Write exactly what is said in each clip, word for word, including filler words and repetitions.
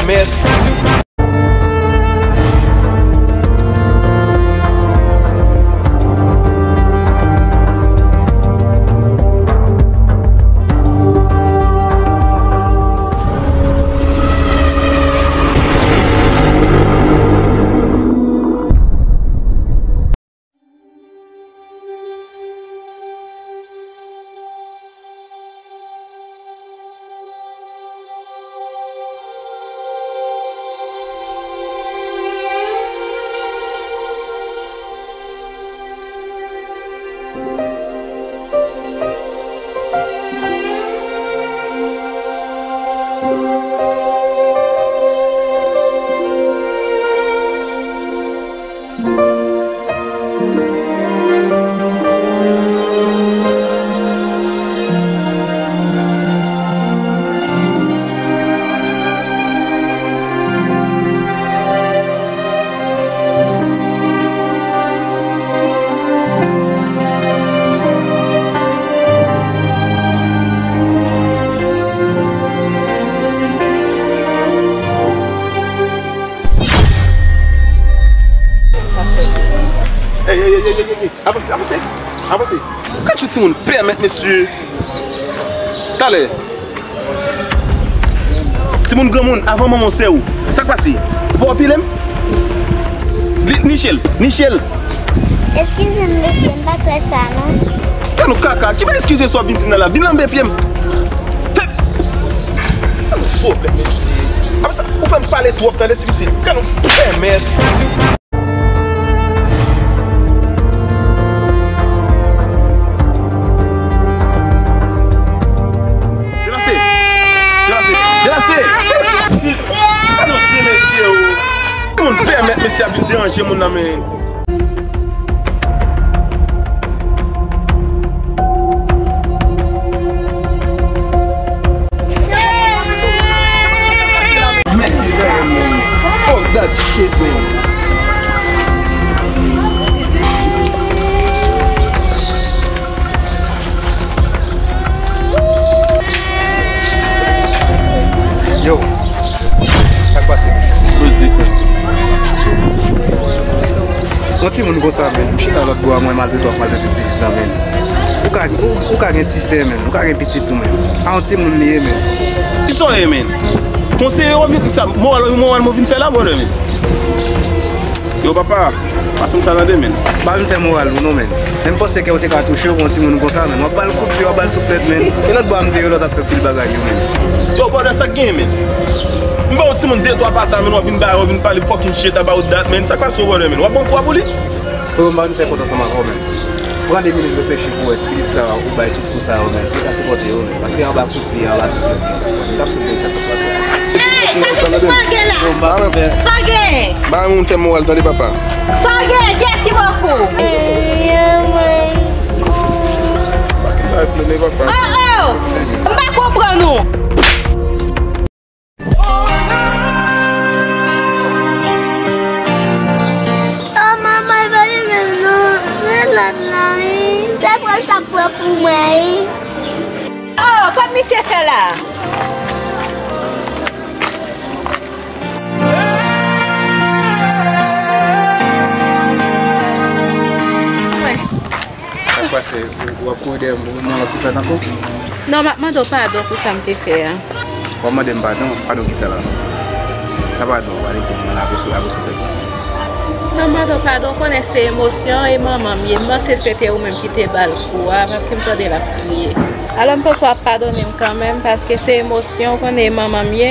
Mèt. Ey, ey, ey, ey, ey, ey, avanse, avanse, avanse. Ou ka tchou timoun pèmèt, mesye. Talè. Timoun granmoun, avan manman w sè ou. Sa k pase? Ou pa wè pye m? Li, niche l, niche l. Eskize m, mesye, m pa t wè sa, non. Gad yon kaka, ki pa eskize sa w ap vin di m nan la? Vin nan men pye m. Fè. Gad yon pwoblèm, mesye. Apre sa, ou fè m pale twòp, tande, ti pitit. Gad yon pèmèt. Delase! Delase! Delase! Gade yon ti mesye, o! Moun pèmèt mesye a vin deranje moun nan, men. Fuck that shit, man. Yo, sa k pase? Poze, frè. Yon timoun konsa, men, m chita lòt bò a, mwen maltrete w ak maltrete pitit lan, men. Ou ka, ou, ou ka gen ti sè, men. Ou ka gen pitit tou, men. A yon timoun li ye, men. Kisa w ye, men? Konseye w vin, sa, moral, moral mwen vin fè la, brother, men. Yo, papa, pa fè m sa tande, men. Pa vin fè moral ou non, men. Men m panse kè w te ka touche w pou yon timoun konsa, men. W ap ba l kout pye, w ap ba l souflèt, men. E lòt bò a m te ye, lòt ap fè pil bagay yo, men. Yo, brother, sa k genyen, men? M ba w timoun de twa pata, men, w ap vin ba, w ap vin pale fucking shit about that, men. Sa k pase w, brother, men? W ap ban m kwa pou li? Freo, m pa vin fè kont ansanm avè w, men. Pran de minit reflechi pou w wè ti pitit sa a ou bay tout kou sa yo, men si w ka sipòte yo, men. Paske anba kout pye, anba souflèt, m t ap soufle sa k ap pase. Ey, sa pitit mwen gen la? Sa w gen? M pa renmen moun fè m moral, tande, papa. Sa w gen? Kiyès ki bòkò w? Sa ap mennen, papa. Oh, oh! M pa konprann ou. Oh, manman, e pa li menm non. Se lòt lan, wi. Se pran sa pran pou mwen, wi. Oh, kot misye fè la? Sa k pase? Ou, w ap kouri dèyè m pou mwen lòt souflèt ankò? Non, m ap mande w padon pou sa m te fè a. W ap mande m padon? Padon kisa la? Sa padon w pale di m la, apre sou, apre souflèt? Non, m mande w padon, w konnen se emosyon e manman m ye. M panse se te ou menm ki te ba l kou a, paske m tande l ap kriye. Alò, m panse w ap padone m kanmenm, paske se emosyon, w konnen e manman m ye,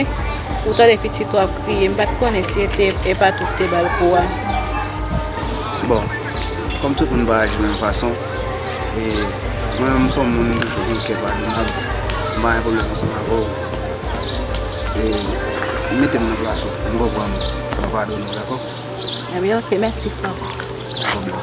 ou tande pitit ou ap kriye. M pa t konnen si e te, e pa t ou ki te ba l kou a. Bon, kòm tout moun pa aji menm fason, e mwen menm, m se yon moun m toujou gen kè padonab, m pa gen pwoblèm ansanm avè w. E mete m nan plas ou, m konprann ou, m padone w, dakò? Ebyen, oke, mèsi, frè m. Pa pwoblèm.